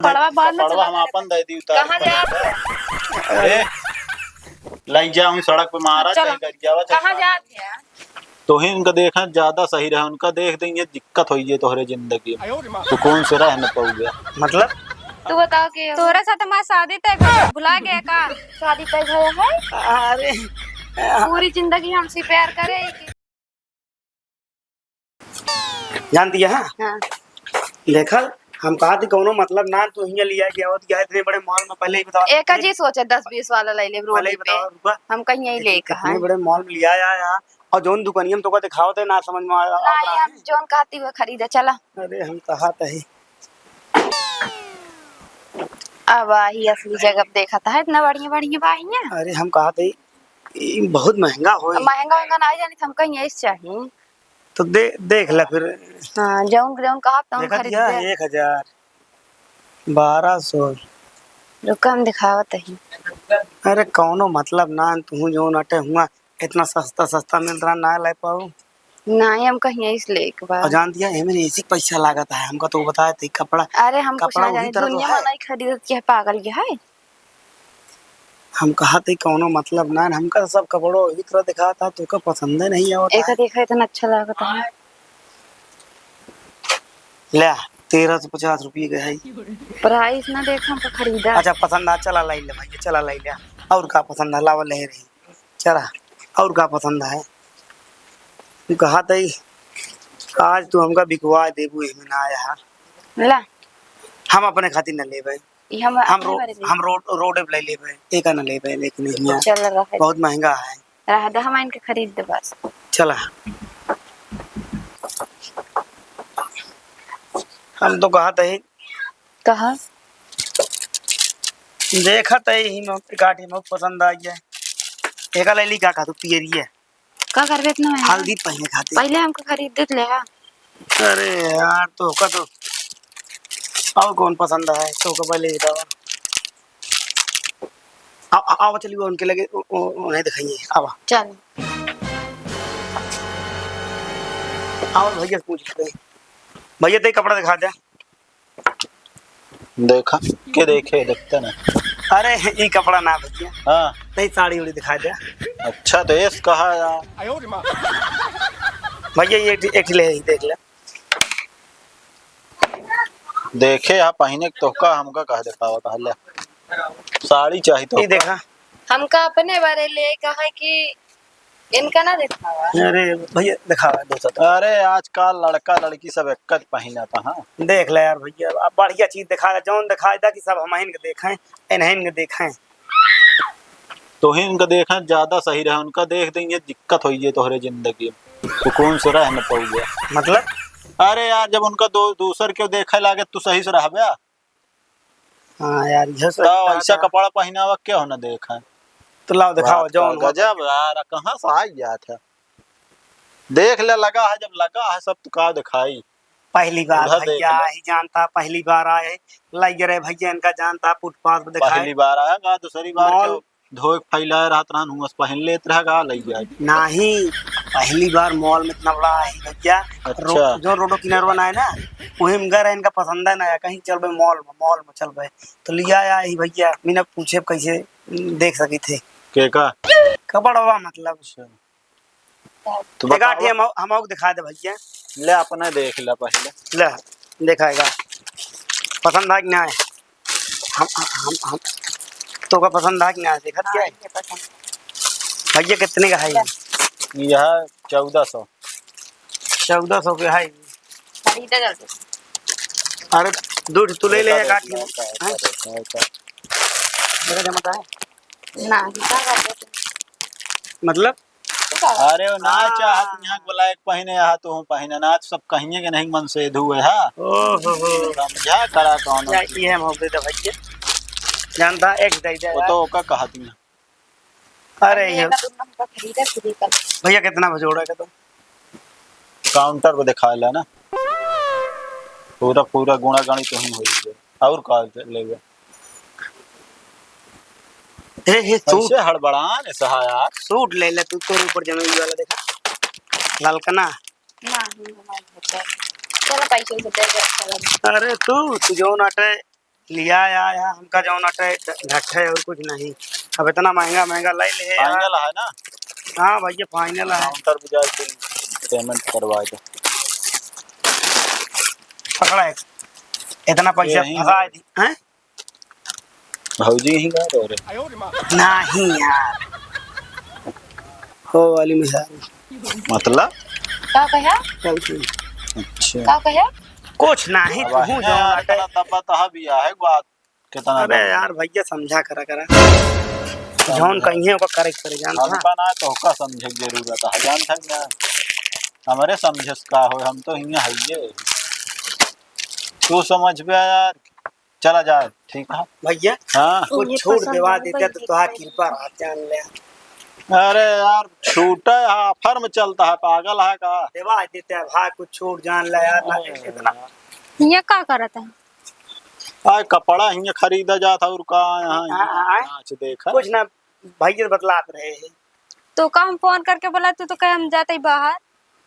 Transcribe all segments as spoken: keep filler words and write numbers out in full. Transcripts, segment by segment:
कपड़वा बांध, कपड़वा चला हम जाए। आपन दे दी उतार कहाँ के। जात है? ए, लई जाऊं सड़क पे मारा, चलो। चाहे गरियावा, चाहे कहाँ जात है? तोही इनका देखा ज्यादा सही रहे, उनका देख देंगे, दिक्कत होई है तोहरे जिंदगी में। सुकून से रह न पाऊगे। मतलब? तू बताओ कि तोहरे साथ हमार शादी तय भइल, भुला गया का? शादी तय भइल है? अरे। पूरी जिंदगी हमसे प्यार करे। जानती है? हाँ। देखल, हम कहा थी कौनो मतलब ना, तू हियां लिया के आवत क्या इतने बड़े मॉल में, पहले ही बतावा। एक जी सोचे दस बीस वाला ले ले, पहले ही रोड पे। बतावा, रुका। हम कहीं यहीं ले इतने कहा। बड़े मॉल में लिया आया, और जौन दुकानिया में तोका दिखावत है ना समझ में आ-, आवत ना, रहा है। हम जौन कहती हुए खरीदे, चला। अरे हम कहा तही। अब आही असली जगह देखा था, इतना बढ़िया बढ़िया बा हियां। अरे हम कहा तही, ई बहुत महंगा होई। महंगा वहंगा ना जानी, हम कहीं ऐसे चाहिए। तो दे-, देख ले फिर। हाँ, जौन, जौन कहा, तौन देखत खरीद या, ले। एक हजार, बारह सौ। रुका, हम दिखावत ही। अरे, कौनो मतलब ना, तू जौन अटे हुआ, इतना सस्ता, सस्ता मिल रहा, ना ले पाऊ। नहीं, हम कहीं ऐसे ले एक बार। और जानती है, एमे AC के पैसा लागत है, हमका तो बताए थे, कपड़ा, अरे, हम कुछ कपड़ा ना वही जाने, तरह तो दुनिया है। में नहीं खरीदत के है, पागल के है। हम कहा थे कौनो मतलब ना, हमका सब कपड़ो वही तरह दिखा था, तोका पसंद नहीं आवत एक है। देखा, इतना अच्छा लागत है। ले, तेरह सौ पचास रुपये के है। प्राइस ना देखा, हमका खरीदा। अच्छा, पसंद आ, चला लाई ले भाई, चला लाई ले। और का पसंद है, लावा ले रही। चला, और का पसंद है? तू कहा थे, आज तू हमका बिकवा देबू, एमे ना आया है। ला। हम अपने खातिर न लेबे। ई हम हम अपने रो-, बारे में। हम रोड, रोड पे ले लेबे, एका न लेबे, लेकिन हियां चल रहा है। बहुत महंगा है। रह दे, हम इनके खरीद दे बस। चला। हम तो कहा थे। कहा? देखा थे ही में, काठी में पसंद आ गया। एका ले ली का, का तू पियरिया? का करबे इतना महंगा? हल्दी पहने खातिर। पहले हमको खरीद देत ले हा। अरे यार, तोहका तो और कौन पसंद है? तोहका पहले ही बतावा। आ, आ, आवा चली वो उनके लगे, उ-, उ-, उन्हें दिखाइए। आवा। चल। आवा भैया से पूछ लेते हैं। भैया, ते कपड़ा दिखा दे। देखा, के देखे, देखते ना। अरे, ई कपड़ा ना भैया। हाँ। तई साड़ी उड़ी दिखा दे। अच्छा, तो एस कहा यार। भैया, ये एक, एक ले, देख ले। देखे, यहाँ पहिने के तोहका, हमका कहा दिखावा, कहा ले। साड़ी चाही तो ई देखा। हमका अपने बारे ले कहा कि इनका ना दिखावा। अरे भैया, दिखावा दोसर तो। अरे, आजकल लड़का लड़की सब एक ज पहिनत ह। देख ले यार भैया, अब बढ़िया चीज दिखा दे, जौन दिखाई दा कि सब हमहिन के देखें, इन्हन के देखें। तोहिन के देखें ज्यादा सही रहे, उनका देख देंगे दिक्कत होइए तोहरे जिंदगी में, सुकून से रह न पउबे। मतलब? अरे यार, जब उनका दो-, दूसर केउ देखे लागे, तू सही से रहबे? हाँ यार, यह सही तो कहा ऐसा था। कपड़ा पहिनावा के हो न देखे। तो लाओ दिखाओ, बात जौन का हो। गजब यार, कहाँ से आई जात है? देख ले, लगा है, जब लगा है सब तो का दिखाई। पहली बार उधर देख भैया ले। ही जानता, पहली बार आए, लग रहे भैया इनका जानता, फुटपाथ पे दिखाए। पहली बार आया का, दूसरी बार मॉल। क्यों धोए के फैलाए रहत रहन, हुआं से पहन लेत रह का, लग जाए। नहीं, पहली बार मॉल में इतना बड़ा आई भैया। अच्छा। रो-, जो रोडो किनारवा ना है ना, वही में गए रहे, इनका पसंद है ना, कहीं चलबे मॉल में, मॉल में चलबे। तो लिया आया ही भैया, बिना पूछे कैसे देख सकी थे। के का? कपड़वा मतलब। अच्छा। तो एक आठी बतावा। हम, हम आउक दिखा दे भैया। ले अपने देख ले पहले। ले, दिखाएगा। पसंद है कि ना है? हम, हम, हम, तोका पसंद है कि ना है? देखत क्या है? हाँ, ये पसंद। भैया कितने का है ये? यह चौदह सौ। चौदह सौ के है। खरीदे जल्दी। अरे, दो ठो तू ले ले, एक आठी। हैं? देखा जमता है? ना, क्या करते? मतलब? अरे, वो ना हाँ। चाहत यहाँ बोला एक पहिने, यहाँ तो हूँ पहिने, ना सब कहिए के नहीं मन से धुए, हाँ। ओ हो हो। समझा करा कौन या, होती? ये हम हो गए तो भैया। जानता, एक दे दे वो यार। तो ओका कहत नहीं। अरे, ये का दुल्हन का खरीदा, खरीदा। भैया, कितना बजोड़ा का तो? काउंटर पे दिखाए ला ना। पूरा, पूरा गुणा गणित वहीं होई है। और का लेबे? हे, हे, सूट। ऐसे हड़बड़ान ऐसा है यार। सूट ले ले तू, तोर ऊपर जमे ई वाला देखा। ललकना। ना, हम हमारे होते हैं। चलो, पैसे से दे दे, अच्छा लगे। अरे तू, तू जौन अटे, लिया या, या हमका जौन अटे ढट्ठे और कुछ नहीं। अब इतना महंगा महंगा ले ले यार। Final है ना? हाँ भैया, final है। Counter पे जाके payment करवा दे। पकड़ा है। इतना पैसा यही फंसा है। दी, हैं? भौजी यहीं का रहे? नहीं यार, हो वाली मिसाल। मतलब? का कहा? चल ठीक। अच्छा। का कहा? कुछ नहीं, अब तू है जौन यार, अटे। इतना दबा तहा भी है, बात कितना अरे दबा। यार भैया, समझा करा करा। समझा। जौन कहिए ओका करे के पड़े, जान था? हमका ना तोहका समझे के जरूरत है, जान था क्या? हमरे समझे से का हो, हम तो हियां हइये। तू समझ बे यार, चला जाए, ठीक है? भैया, हाँ। कुछ छूट देवा देते तो तोहार कृपा रहत, जान ले। अरे यार, छूट है, offer में चलता है, पागल है का? देवा देते हैं भाई, कुछ छूट जान ले यार, ना अरे इतना। यार। ये का करत है? आए कपड़ा हियां खरीदा जात है और का यहाँ, हाँ, हाँ। नाच देखा। कुछ ना, भैया बतलात रहे हैं। तो का हम फोन करके बोला, तू तो कहे हम जाते ही बाहर।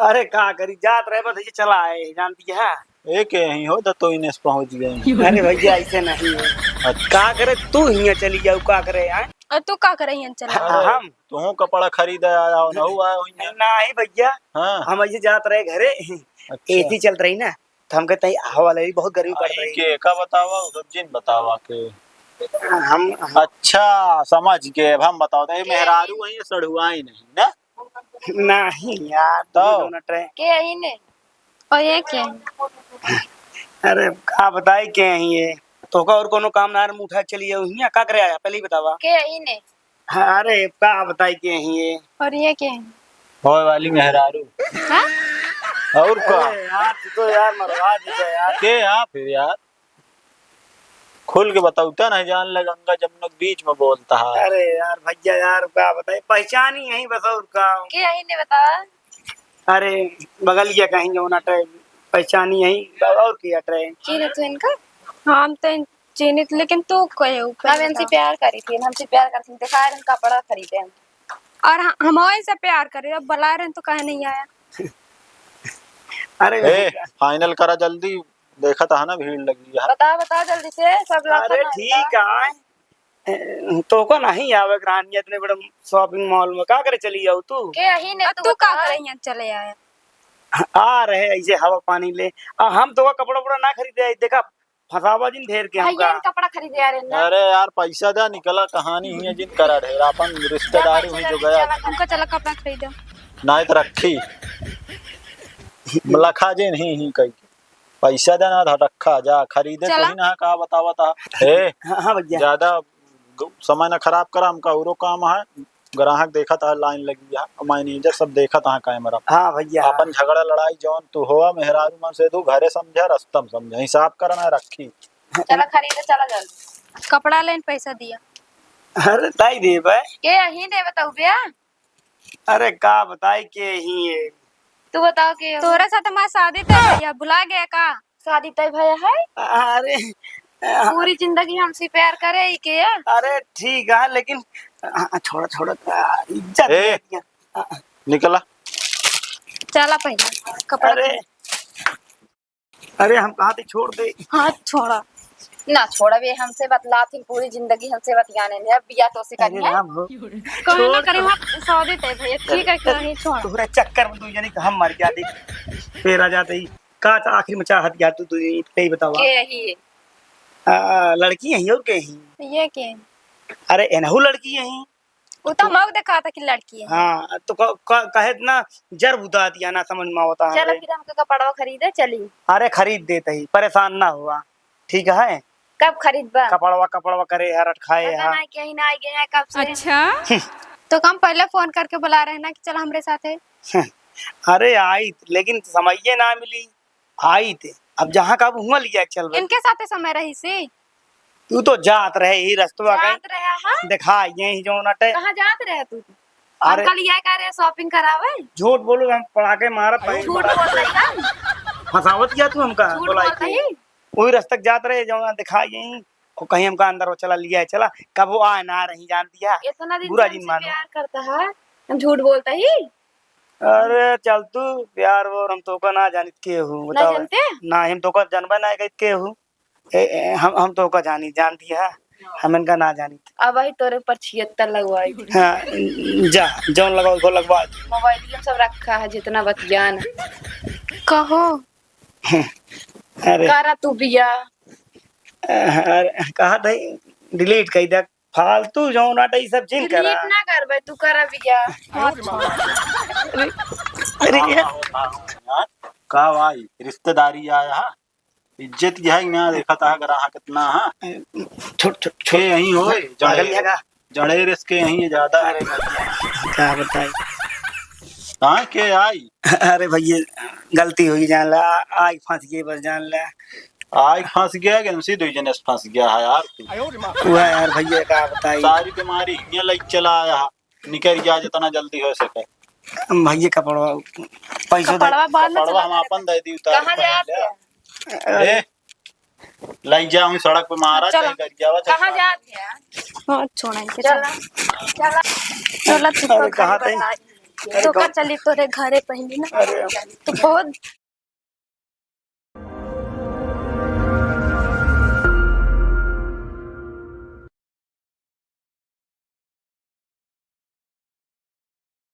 अरे का करी, जात रहे बस, ये चला आए, जानती है। ए के यहीं हो तो, तो इन्हें से पहुंच गए। अरे भैया ऐसे नहीं है। अच्छा। का करे तू हियां चली जाऊ, का करे आए? और तू का करे हियां चला? हाँ, अरे, हम। तू कपड़ा खरीदे आया हो, ना हुआ हो हियां? नहीं भैया, हाँ। हम ऐसे जात रहे घरे, अच्छा। AC चल रही ना, तो हमके तई हवा लगी, बहुत गर्मी पड़ आई रही। के का बतावा, उ सब जिन बतावा के। हम, हम अच्छा, समझ के, अब हम बताओ, तो ये के? मेहरारू वही सड़ुआई नहीं ना? नहीं यार, तो? दोनों नट रहे। के यही ने? और ये के? अरे, का बताई के यही है? तोका और कोनो काम ना, मुठा चली जाऊ हियां, का करे आया, पहले ही बतावा। के यही ने? हाँ, अरे, का बताई के यही है? और ये के है? होए वाली मेहरारू। हाँ? और का? अरे यार, तू तो यार मरवा दीजिए यार। के आप फिर यार? खुल के बताओ, इतना नहीं जान ले, गंगा जमुना के बीच में बोलता है। अरे यार, भैया यार, का बताई, पहचान ही यही बस, और का? के यही ने बतावा? अरे, बगलिया कहीं जौन अटे, पहचान ही यही, और की अटे? चीन्हे तू इनका? हम तो इन-, चीन्हित, लेकिन तू कहे ऊपर हम इनसे का? प्यार करी थी, हमसे प्यार करती थी, देखा इनका कपड़ा खरीदे हम। और ह-, हम इनसे प्यार करे, अब बुला रहे हैं तो काहे नहीं आया? अरे ए, भैया। Final करा जल्दी, देखा था ना भीड़ लगी है। बता, बता जल्दी से, सब लड़का अरे ना ठीक है। ए, तोको नहीं आवे के रहन इतने बड़े shopping mall में, का करे चली जाऊ तू? के यही ने अब तू तू का बता। करे यहाँ चले आया? आ रहे ऐसे हवा पानी ले। आ, हम तोका कपड़ा उपड़ा ना खरीदे आई, देखा फंसावा जिन ढेर के भैया हमका। इन कपड़ा खरीदे आ रहे ना। अरे यार पैसा दे निकला, कहानी ही है जिन करा ढेर, अपन रिश्तेदारी हुई जो गया। हमका चला कपड़ा खरीदा। ना तो रखी। लखा जिन ही ही कही। पैसा देना था, रखा जा, खरीदे चला। तू ही ना, का बतावा था। ए, हाँ, हाँ भैया। ज्यादा ग-, समय ना खराब करा, हमका औरो काम है, ग्राहक देखा था, line लगी है, manager सब देखा था camera। हाँ भैया। अपन झगड़ा लड़ाई जौन तू होआ, मेहरारू मन से तू घरे समझा, रस्ता में समझा, हिसाब करना रखी। चला खरीदे, चला जल्दी। कपड़ा लेन पैसा दिया। अरे, ताई देबे। के यही देबे तू बे? अरे का बताई के ही है। तू बताओ के हो? तोरे साथ हमार शादी तय भैया, भुला गया का? शादी तय भया है? अरे, पूरी जिंदगी हमसे प्यार करे ही के? अरे ठीक है, लेकिन, आ, छोड़ा, छोड़ा, आ, इज्जत ए, है। आ, निकला। चला पहले कपड़ा अरे। पहन। अरे, हम कहा थे छोड़ दे। हाथ छोड़ा। ना छोड़बे, हमसे बतलात ही पूरी जिंदगी हमसे बतियाने में, अब बिया तो से अरे करिए। राम हो। कौन छोड़ करे दे। वहाँ सौदे तय भैया, ठीक है, क्यों नहीं छोड़ा? तोहरा चक्कर में दू जने के हम मर जाते, पेरा जाते ही। का था आखिर में चाहत क्या तू, तू यही बतावा। के यही है? आ, लड़की यही और के यही? ये के? अरे, एनहू लड़की यही। उ तो मऊ देखा था कि लड़की है। हाँ, तो क-, क-, कहे ना, जर बुता दिया ना, समझ में आवता है चलो हमरे। फिर हमके कपड़वा खरीदे चली। अरे खरीद देते ही, परेशान ना हुआ, ठीक है? कब खरीदबा? कपड़वा, कपड़वा करे है, रट खाए पता है। ना कहीं ना आ गए हैं कब से। अच्छा। तो हम पहले फोन करके बुला रहे हैं ना कि चलो हमरे साथ है। अरे आई, लेकिन समझिए ना मिली। आई थे। अब जहाँ का अब हुआं लिया के चलबे। इनके साथे समय रही सी। तू तो जात रहे ही रस्तवा जात कहीं। रहे, हाँ? देखा, यही जौन अटे। कहाँ जात रहे तू? अरे। अंकल ये कह रहे shopping करावे? झूठ बोलो, हम पड़ाके मारब, झूठ बोलता ही हम। फंसावत क्या तू हमका? झूठ बोला बोलता के। ही। वही रस्तक जात रहे, जौन देखा यही, और कहीं हमका अंदर वो चला लिया है, चला। कब वो आए ना रही, जान दिया। इतना दिन बुरा से दिन हमसे मानो। प्यार करता है, हम झूठ बोलता ही। अरे चल तू, प्यार वो हम तोका ना जानित के हूँ, ना बताओ। जानते? ना, हम तोका जनबे ना कहित के हूँ। ए, ए, हम, हम तो ओका जानी, जानती है, हम इनका ना जानी। अब वही तोरे पर छिहत्तर लगवाई। हाँ, जा, जौन लगाओ, वो लगवा। मोबाइल में सब रखा है, जितना बतियान। कहो। अरे। करा तू बिया। अरे, कहा था, delete कर दे, फालतू जौन आटा, ई सब चीज करा। Delete ना करबे, तू करा बिया। अरे, अरे यार। का भाई, रिश्तेदारी आया है? इज्जत की है कि ना, देखा था ग्राहक कितना है। छोड़, छोड़, छोड़। के यहीं होए, पागल जड़े, है का? जड़े रिस के यहीं है ज्यादा। अरे, का बताई? हाँ, के आई? अरे भैया, गलती हुई, जान ला, आइ फंस गए, बस जान ला। आइ फंस गया कि हमसे दो जने फंस गया है यार तू। हुआ यार भैया, का बताई? सारी बीमारी हियां लग चला आया है। निकल गया जितना जल्दी हो सके। हम भैया कपड़वा, पैसा दे। कपड़वा बाद में कपड़वा चला हम जाए। अपन दे दी, उतार कहाँ के जात पहले। है? ए, लई जाऊं सड़क पे मारा, चलो। कहीं कर जावा, चल कहाँ मार। जात है? हाँ, छोड़ा इनके, चला, चल। चला। चला, तू अरे, तो कहाँ घरे पे? बता। अरे, तो का कहाँ? चली तोरे घरे पहले ना। अरे। तू बहुत